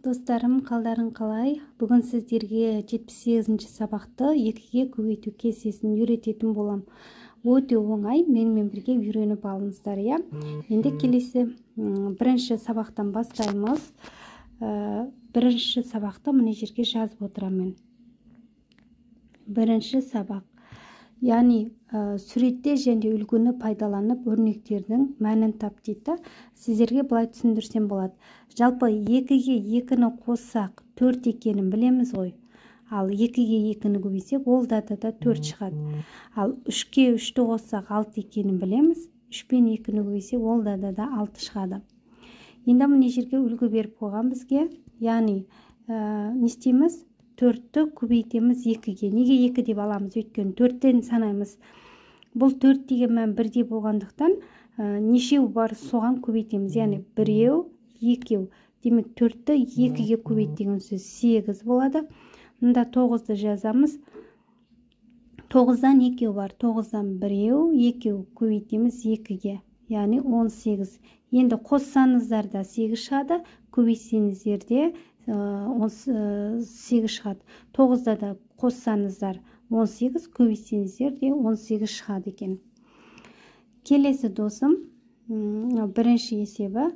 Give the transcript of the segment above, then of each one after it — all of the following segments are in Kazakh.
Достарым, қалдарың қалай? Бүгін сіздерге 78-ші сабақты 2-ге көбейту кестесін үйрететін болам. Өте оңай, менімен бірге үйреніп алыңыздар, иә? Енді келесі бірінші сабақтан бастаймыз. Бірінші сабақты мына жерге жазып отырамын. Бірінші сабақ. Яғни суретте және үлгіні пайдаланып өрнектердің мәнін тап дейді. Сіздерге былай түсіндірсем болады. Жалпы 2-ге 2-ні қоссақ 4 екенін білеміз ғой. Ал 2-ге 2-ні көбейтсек, ол да 4 шығады. Ал 3-ке 3-ті қоссақ 6 екенін білеміз. 3 пен 2-ні көбейтсек, ол да 6 шығады. Енді мына жерге үлгі беріп қойған бізге. Яғни не істейміз? 4-ті көбейтеміз 2-ге. Неге 2 деп аламыз? Өйткені 4-тен санаймыз. Бұл 4 деген мән бірдей болғандықтан, нешеу бар соған көбейтеміз. Яғни 1, 2. Демек 4-ті 2-ге көбейт деген сөз 8 болады. Мында 9-ды жазамыз. 9-дан 2 бар. 9-дан 1, 2 көбейтеміз 2-ге. Яғни 18. Енді қоссаңыздар да 8 шығады, көбейтсеңіздер де 8 шығады. 9-да да қоссаңыздар 18, көбейтсеңіздер де 18 шығады екен. Келесі досым, бірінші есебі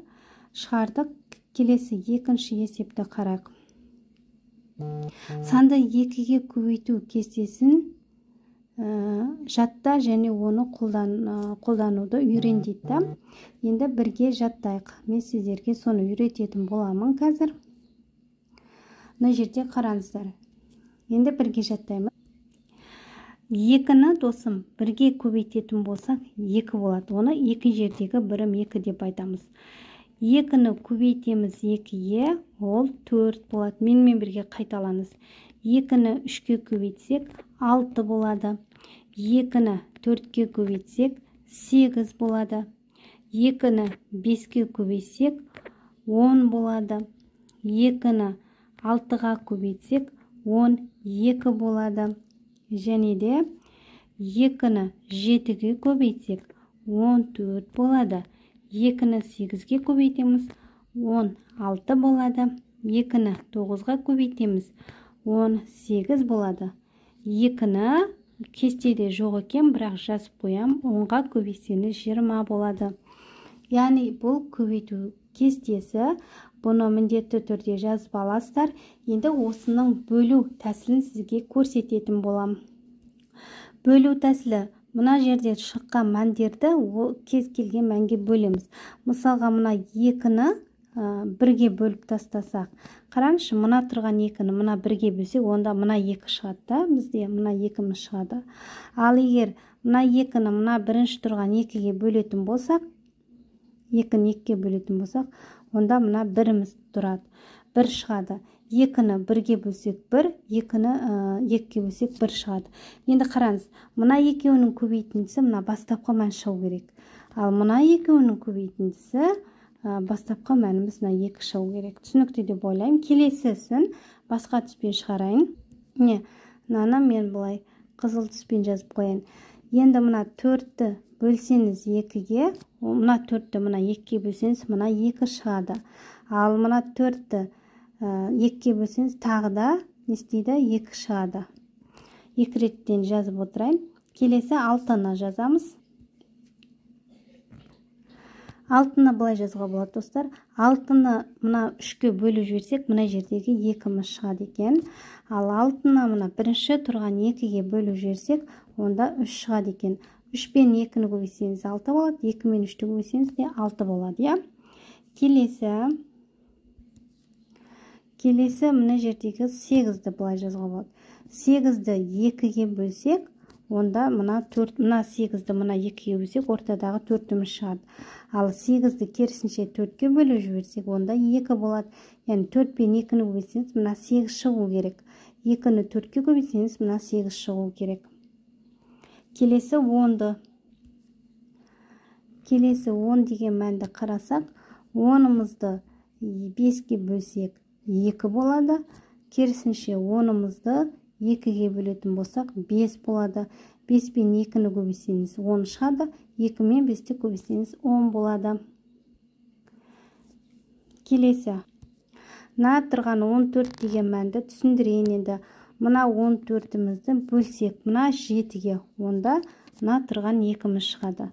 шығардық. Келесі екінші есепті қарайық. Санды 2-ге көбейту кестесін жатта және оны қолдануды үйрен дейді. Енді бірге жаттайық. Мен сіздерге соны үйрететін боламын қазір. Мына жерде қараңыздар. Енді бірге жаттаймыз. 2-ні досым бірге көбейтетін болсақ 2 болады. Оны екі жердегі бірім 2 деп айтамыз. 2-ні көбейтеміз 2-ге, ол 4 болады. Менімен бірге қайталаңыз. 2-ні 3-ке көбейтсек 6 болады. 2-ні 4-ке көбейтсек 8 болады. 2-ні 5-ке көбейтсек 10 болады. 2-ні 6-ға көбейтсек 12 болады. Және де 2-ні 7-ге көбейтсек 14 болады. 2-ні 8-ге көбейтеміз 16 болады. 2-ні 9-ға көбейтеміз 18 болады. 2-ні кестеде жоқ екен, бірақ жазып қоям, 10-ға көбейтсеңіз 20 болады. Яғни бұл көбейту кестесі. Бұны міндетті түрде жазып аласыздар. Енді осының бөлу тәсілін сізге көрсететін болам. Бөлу тәсілі: мына жерде шыққан мәндерді кез келген мәнге бөлеміз. Мысалға мына 2-ні бірге бөліп тастасақ, қараңызшы, мына тұрған 2-ні мына бірге бөлсек, онда мына 2 шығады да, бізде мына 2-міз шығады. Ал егер мына 2-ні мына бірінші тұрған 2-ге бөлетін болсақ, 2-ні 2-ге бөлетін болсақ, онда мына біріміз тұрады, 1 шығады. 2-ні бірге бөлсек 1, 2-ні 2-ге бөлсек 1 шығады. Енді қараңыз, мына екеуінің көбейтіндісі мына бастапқы мән шығу керек. Ал мына екеуінің көбейтіндісі бастапқы мәніміз мына 2 шығу керек. Түсінікті деп ойлаймын. Келесісін басқа түспен шығарайын. Не, мынаны мен былай қызыл түспен жазып қояйын. Енді мына 4-ті бөлсеңіз 2-ге, мына 4-ті мына 2-ге бөлсеңіз мына 2 шығады. Ал мына 4-ті 2-ге бөлсеңіз тағы да не істейді? 2 шығады. 2 реттен жазып отырайын. Келесі 6-ны жазамыз. 6-ны былай жазуға болады, достар. 6-ны мына 3-ке бөліп жіберсек, мына жердегі 2-міз шығады екен. Ал 6-ны мына бірінші тұрған 2-ге бөліп жіберсек, онда 3 шығады екен. 3 пен 2-ні көбейтсеңіз 6 болады, 2 мен 3-ті көбейтсеңіз де 6 болады, иә? Келесі мына жердегі 8-ді былай жазуға болады. 8-ді 2-ге бөлсек, онда мына 4, мына 8-ді мына 2-ге бөлсек, ортадағы 4-іміз шығады. Ал 8-ді керісінше 4-ке бөліп жіберсек, онда 2 болады. Яғни 4 пен 2-ні көбейтсеңіз, мына 8 шығу керек. 2-ні 4-ке көбейтсеңіз, мына 8 шығу керек. Келесі 10-ды. Келесі 10 деген мәнді қарасақ, 10-ымызды 5-ке бөлсек 2 болады. Керісінше 10-ымызды 2-ге бөлетін болсақ 5 болады. 5 пен 2-ні көбейтсеңіз 10 шығады, 2 мен 5-ті көбейтсеңіз 10 болады. Келесі Мына тұрған 14 деген мәнді түсіндірейін енді. Мына 14-імізді бөлсек, мына 7-ге, онда мына тұрған 2-міз шығады.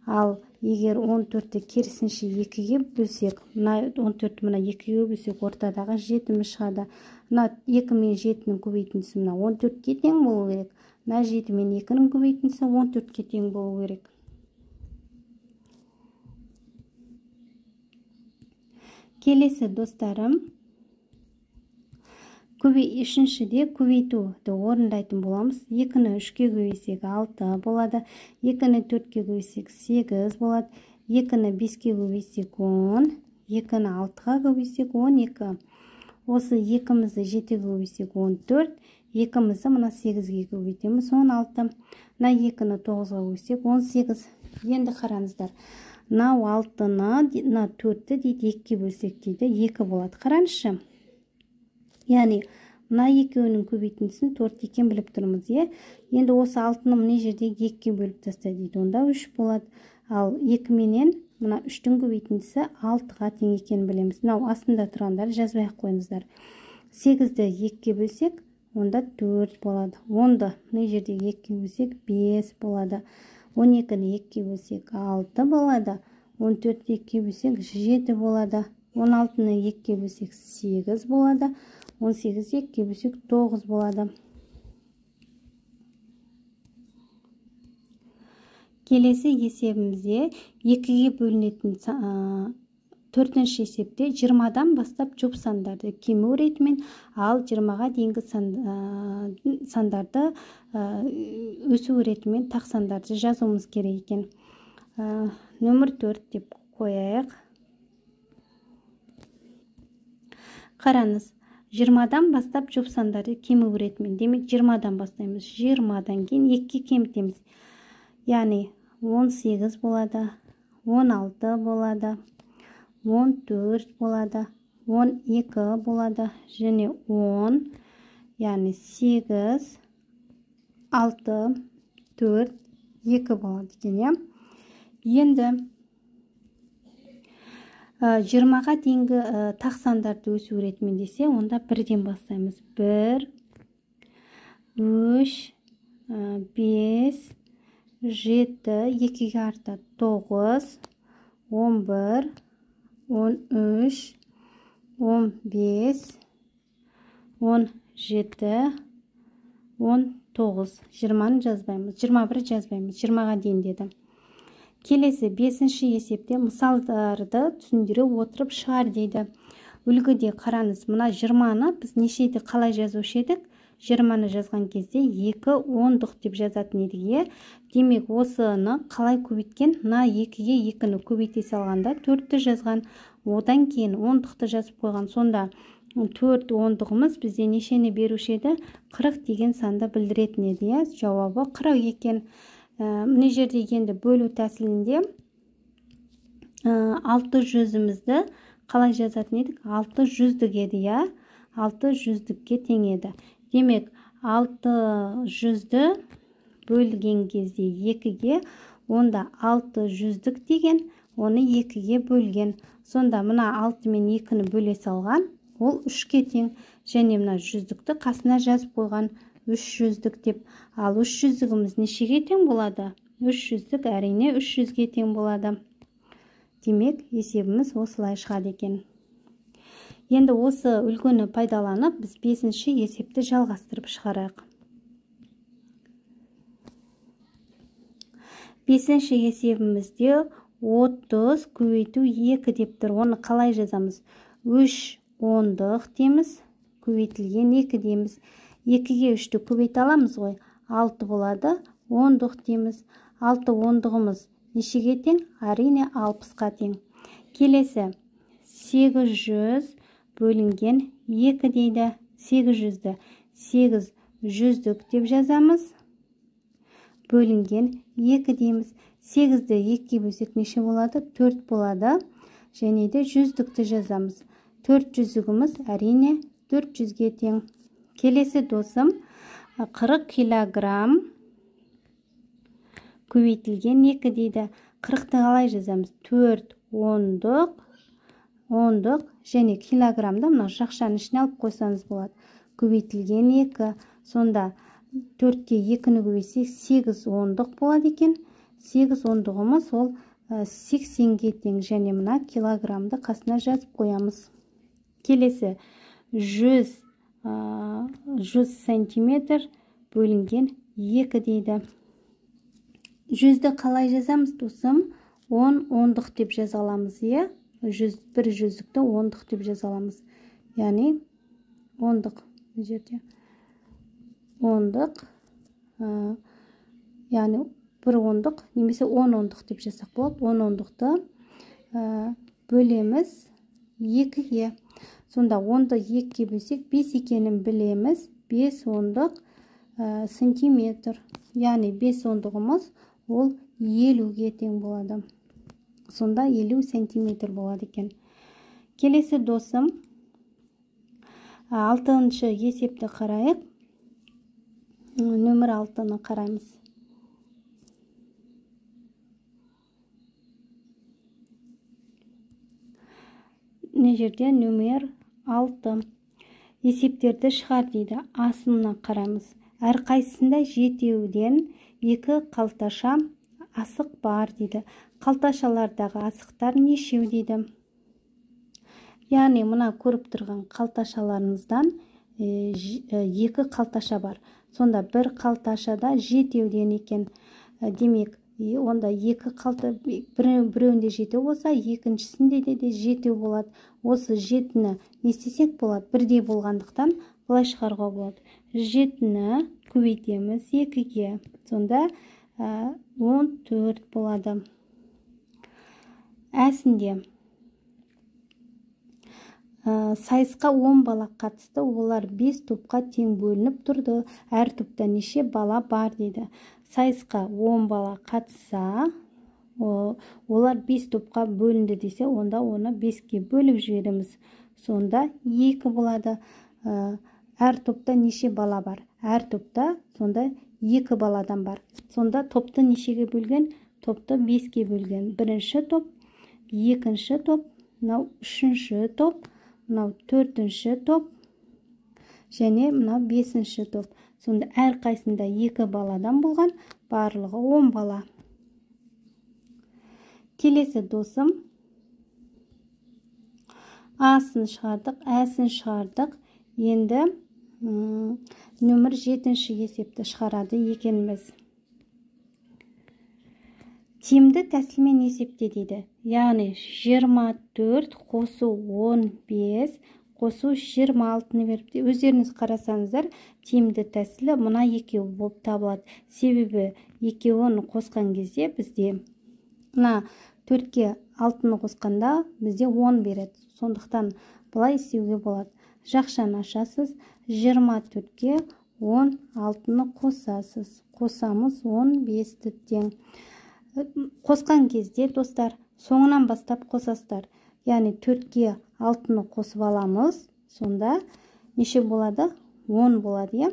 Ал егер 14-ті керісінше 2-ге бөлсек, мына 14-ті мына 2-ге бөлсек, ортадағы 7-міз шығады. Мына 2 мен 7-нің көбейтіндісі мына 14-ке тең болу керек. Мына 7 мен 2-нің көбейтіндісі 14-ке тең болу керек. Келесі, достарым, үшіншіде көбейтуді орындайтын боламыз. 2-ні 3-ке көбейтсек 6 болады, 2-ні 4-ке көбейтсек 8 болады, 2-ні 5-ке көбейтсек 10, 2-ні 6-ға көбейтсек 12. Осы 2-мізді 7-ге көбейтсек 14, 2-мізді мына 8-ге көбейтеміз 16, мына 2-ні 9-ға көбейтсек 18. Енді қараңыздар, мынау 6-ны, мына 4-ті дейді 2-ге бөлсек дейді 2 болады. Қараңызшы. Яғни мына екеуінің көбейтіндісін 4 екен біліп тұрмыз, иә. Енді осы 6-ны мына жерде 2-ге бөліп таста дейді, онда 3 болады. Ал 2 менен мына 3-тің көбейтіндісі 6-ға тең екенін білеміз. Мынау астында тұрғандарды жазбай ақ қойыңыздар. 8-ді 2-ге бөлсек, онда 4 болады. 10-ды мына жерде 2-ге бөлсек 5 болады. 12-ні 2-ге бөлсек 6 болады. 14-ті 2-ге бөлсек 7 болады. 16-ны 2-ге бөлсек 8 болады. 18-ді 2-ге бөлсек 9 болады. Келесі есебімізде 2-ге бөлінетін төртінші есепте 20-дан бастап жұп сандарды кему ретімен, ал 20-ға дейінгі сандарды өсу ретімен тақ сандарды жазуымыз керек екен. Нөмір 4 деп қояйық. Қараңыз, 20-дан бастап жұп сандарды кему ретімен. Демек 20-дан бастаймыз. 20-дан кейін 2-ге кемітеміз. Яғни 18 болады, 16 болады, 14 болады, 12 болады, және 10, яғни 8, 6, 4, 2 болады екен, иә. Енді 20-ға дейінгі тақ сандарды өсу ретімен десе, онда бірден бастаймыз. 1, 3, 5, 7, 2-ге артады 9, 11, 13, 15, 17, 19. 20-ны жазбаймыз, 21 жазбаймыз, 20-ға дейін деді. Келесі 5-ші есепте мысалдарды түсіндіре отырып шығар дейді. Үлгіде қараңыз, мына 20-ны біз нешеде қалай жазушы едік? 20-ны жазған кезде 2 ондық деп жазатын едік, иә. Демек, осыны қалай көбейткен? Мына 2-ге 2-ні көбейте салғанда 4-ті жазған, одан кейін ондықты жазып қойған. Сонда 4 ондығымыз бізде нешені беруші еді? 40 деген санды білдіретін еді, иә. Жауабы 40 екен. Мына жерде енді бөлу тәсілінде 600-імізді қалай жазатын едік? 600-дік еді, иә. 600-дікке тең еді. Демек, 600-ді бөлген кезде 2-ге, онда 600-дік деген, оны 2-ге бөлген. Сонда мына 6 мен 2-ні бөле салған, ол 3-ке тең. Және мына 100-дікті қасына жазып қойған 300-дік деп. Ал 300-дігіміз нешеге тең болады? 300-дік әрине 300-ге тең болады. Демек, есебіміз осылай шығады екен. Енді осы үлгіні пайдаланып, біз 5-ші есепті жалғастырып шығарайық. 5-ші есебімізде 30 көбейту 2 деп тұр. Оны қалай жазамыз? 3 ондық дейміз, көбейтілген 2 дейміз. 2-ге 3-ті көбейте аламыз ғой. 6 болады, ондық дейміз. 6 ондығымыз нешеге тең? Әрине 60-қа тең. Келесі 800 бөлінген 2 дейді. 800-ді 8 жүздік деп жазамыз. Бөлінген 2 дейміз. 8-ді 2-ге бөлсек неше болады? 4 болады. Және де жүздікті жазамыз. 4 жүздігіміз әрине 400-ге тең. Келесі досым 40 килограмм көбейтілген 2 дейді. 40-ты қалай жазамыз? 4 ондық, ондық Және килограммды мына жақшаның ішіне алып қойсаңыз болады. Көбейтілген 2. Сонда 4-ке 2-ні көбейтсек 8 ондық болады екен. 8 ондығымыз ол 80-ге тең. Және мына килограммды қасына жазып қоямыз. Келесі 100 сантиметр бөлінген 2 дейді. 100-ді қалай жазамыз досым? 10 ондық деп жаза аламыз, иә? 100 бір жүздікті ондық деп жаза аламыз. Яғни ондық мына жерде. Ондық, яғни бір ондық немесе 10 ондық деп жазсақ болады. 10 ондықты бөлеміз 2-ге. Сонда 10-ды 2-ге бөлсек 5 екенін білеміз. 5 ондық сантиметр. Яғни 5 ондығымыз ол 50-ге тең болады. Сонда 50 сантиметр болады екен. Келесі досым, 6-шы есепті қарайық. Нөмір 6-ны қараймыз. Мына жерде нөмір 6. Есептерді шығар дейді. Асына қараймыз. Әрқайсысында 7-ден 2 қалташа асық бар дейді. Қалташалардағы асықтар нешеу дейді. Яғни мына көріп тұрған қалташаларымыздан 2 қалташа бар. Сонда бір қалташада 7-ден екен. Демек, онда 2 қалта, біреуінде 7 болса, екіншісінде де 7 болады. Осы 7-ні не істесек болады? Бірдей болғандықтан былай шығаруға болады. 7-ні көбейтеміз 2-ге. Сонда 14 болады. Әсінде сайысқа 10 бала қатысты, олар 5 топқа тең бөлініп тұрды. Әр топта неше бала бар дейді. Сайысқа 10 бала қатысса, олар 5 топқа бөлінді десе, онда оны 5-ке бөліп жібереміз. Сонда 2 болады. Әр топта неше бала бар? Әр топта сонда 2 баладан бар. Сонда топты нешеге бөлген? Топты 5-ке бөлген. Бірінші топ, екінші топ, мынау үшінші топ, мынау төртінші топ және мынау бесінші топ. Сонда әрқайсында 2 баладан болған, барлығы 10 бала. Келесі досым, асын шығардық, әсін шығардық. Енді нөмір 7-ші есепті шығарады екенбіз. Тиімді тәсілмен есепте дейді. Яғни 24 қосу 15 қосу 26-ны беріпті. Өздеріңіз қарасаңыздар, тиімді тәсілі мына екеуі болып табылады. Себебі екеуін қосқан кезде бізде мына 4-ке 6-ны қосқанда бізде 10 береді. Сондықтан былай істеуге болады. Жақшаны ашасыз, 24-ке 16-ны қосасыз. Қосамыз 15-ті тең. Қосқан кезде, достар, соңынан бастап қосасыздар. Яғни 4-ке 6-ны қосып аламыз. Сонда неше болады? 10 болады, иә?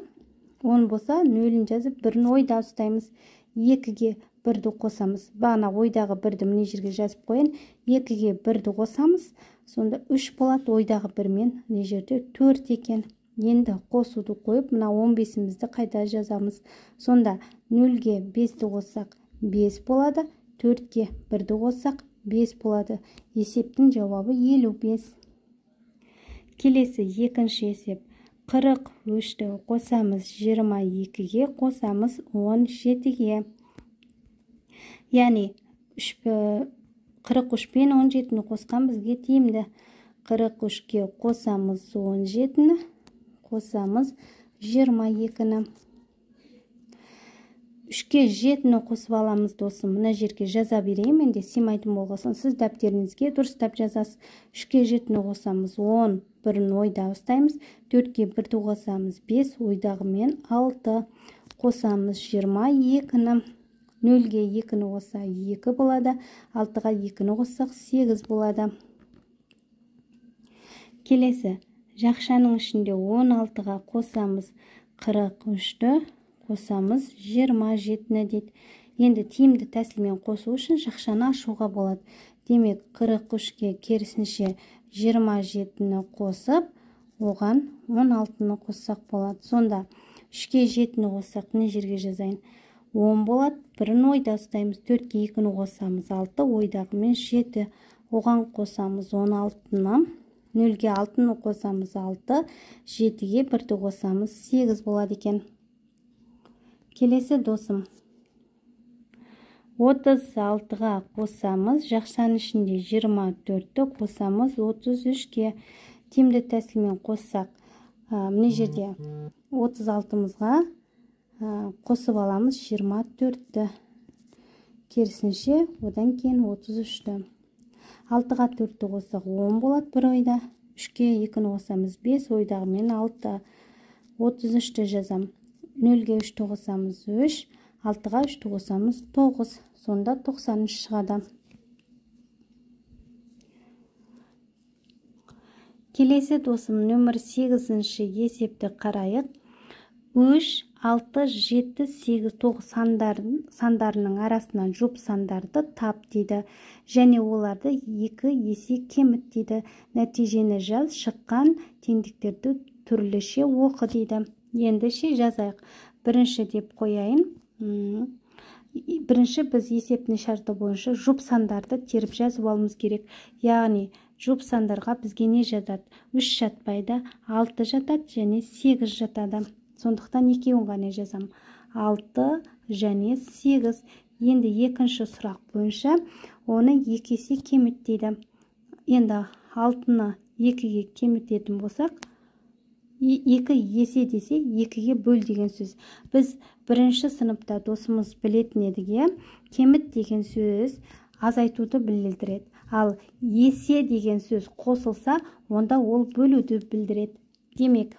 10 болса, 0-ін жазып, 1-ін ойда ұстаймыз. 2-ге 1-ді қосамыз. Бағана ойдағы 1-ді мына жерге жазып қояйын. 2-ге 1-ді қосамыз. Сонда 3 болады, ойдағы 1-мен мына жерде 4 екен. Енді қосуды қойып, мына 15-імізді қайта жазамыз. Сонда 0-ге 5-ті қоссақ 5 болады, 4-ке 1-ді қоссақ 5 болады. Есептің жауабы 55. Келесі екінші есеп. 43-ті қосамыз 22-ге, қосамыз 17-ге. Яғни 43 пен 17-ні қосқан бізге тиімді. 43-ке қосамыз 17-ні, қосамыз 22-ні. 3-ке 7-ні қосып аламыз досым. Мына жерге жаза берейін, менде сыймайтын болғасын сіз дәптеріңізге дұрыстап жазасыз. 3-ке 7-ні қосамыз 10, 1-ін ойда ұстаймыз. 4-ке 1-ді қосамыз 5, ойдағымен 6. Қосамыз 22-ні. 0-ге 2-ні қосса 2 болады, 6-ға 2-ні қоссақ 8 болады. Келесі жақшаның ішінде 16-ға қосамыз 43-ті, қосамыз 27-ні дейді. Енді тиімді тәсілмен қосу үшін жақшаны ашуға болады. Демек 43-ке керісінше 27-ні қосып, оған 16-ны қоссақ болады. Сонда 3-ке 7-ні қоссақ, мына жерге жазайын, 10 болады. Бірін ойда ұстаймыз. 4-ке 2-ні қосамыз, 6, ойдағымен 7. Оған қосамыз 16-ны, 0-ге 6-ны қосамыз, 6, 7-ге 1-ді қосамыз, 8 болады екен. Келесі досым, 36-ға қосамыз, жақшаның ішінде 24-ті қосамыз 33-ке. Тиімді тәсілмен қоссақ, мына жерде 36-мызға қосып аламыз 24-ті. Керісінше, одан кейін 33-ті. 6-ға 4-ті қоссақ 10 болады бір ойда. 3-ке 2-ні қосамыз 5, ойдағымен 6. 33-ті жазам. 0-ге 3-ті қосамыз 3, 6-ға 3-ті қосамыз 9. Сонда 93 шығады. Келесі досым, нөмір 8-ші есепті қарайық. 3, 6, 7, 8, 9 сандарының арасынан жұп сандарды тап дейді. Және оларды 2 есе кеміт дейді. Нәтижені жаз, шыққан теңдіктерді түрліше оқы дейді. Ендеше жазайық. Бірінші деп қояйын. Бірінші біз есептің шарты бойынша жұп сандарды теріп жазып алуымыз керек. Яғни жұп сандарға бізге не жатады? 3 жатпайды, 6 жатады және 8 жатады. Сондықтан екеуін ғана жазам. 6 және 8. Енді екінші сұрақ бойынша оны 2 есе кеміт дейді. Енді 6-ны 2-ге кемітетін болсақ, 2 есе десе 2-ге бөл деген сөз. Біз бірінші сыныпта досымыз білетін едік, иә? Кеміт деген сөз азайтуды білдіреді. Ал есе деген сөз қосылса, онда ол бөлуді білдіреді. Демек,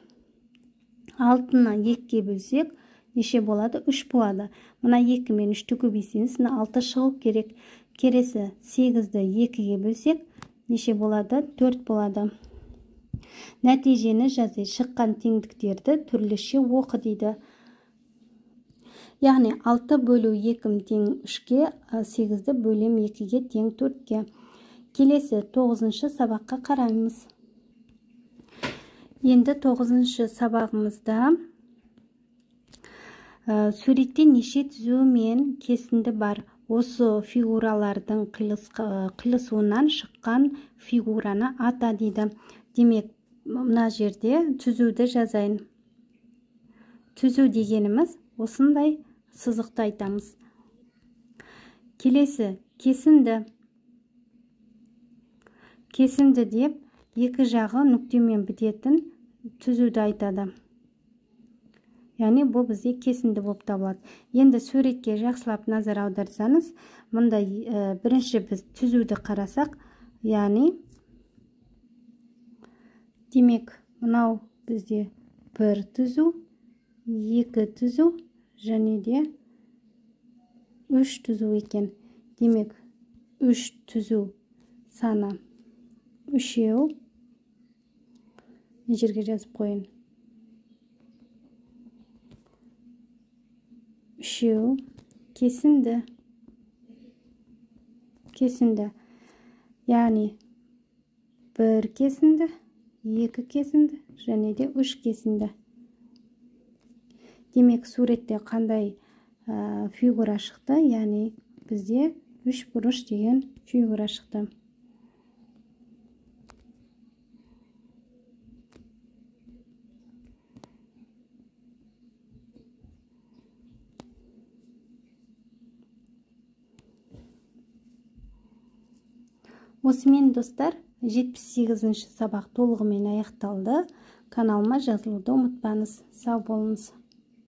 6-ны 2-ге бөлсек, неше болады? 3 болады. Мына 2 мен 3-ті көбейтсеңіз, мына 6 шығу керек. Келесі 8-ді 2-ге бөлсек, неше болады? 4 болады. Нәтижені жазайық. Шыққан теңдіктерді түрліше оқы дейді. Яғни 6 бөлу 2 тең 3-ке, 8-ді бөлем 2-ге тең 4-ке. Келесі 9-шы сабаққа қараймыз. Енді 9-шы сабағымызда суретте неше түзу мен кесінді бар. Осы фигуралардың қиылысуынан шыққан фигураны ата дейді. Демек, мына жерде түзуді жазайын. Түзу дегеніміз осындай сызықты айтамыз. Келесі кесінді. Кесінді деп екі жағы нүктемен бітетін түзуді айтады. Яғни бұл бізде кесінді болып табылады. Енді суретке жақсылап назар аударсаңыз, мұнда бірінші біз түзуді қарасақ, яғни демек, мынау бізде бір түзу, екі түзу және де үш түзу екен. Демек, үш түзу саны үшеу. Мына жерге жазып қояйын. Үшеу кесінді. Кесінді. Яғни бір кесінді, екі кесінді және де үш кесінді. Демек, суретте қандай фигура шықты? Яғни бізде үш бұрыш деген фигура шықты. Осымен, достар, 78-ші сабақ толығымен аяқталды. Каналыма жазылуды ұмытпаңыз. Сау болыңыз.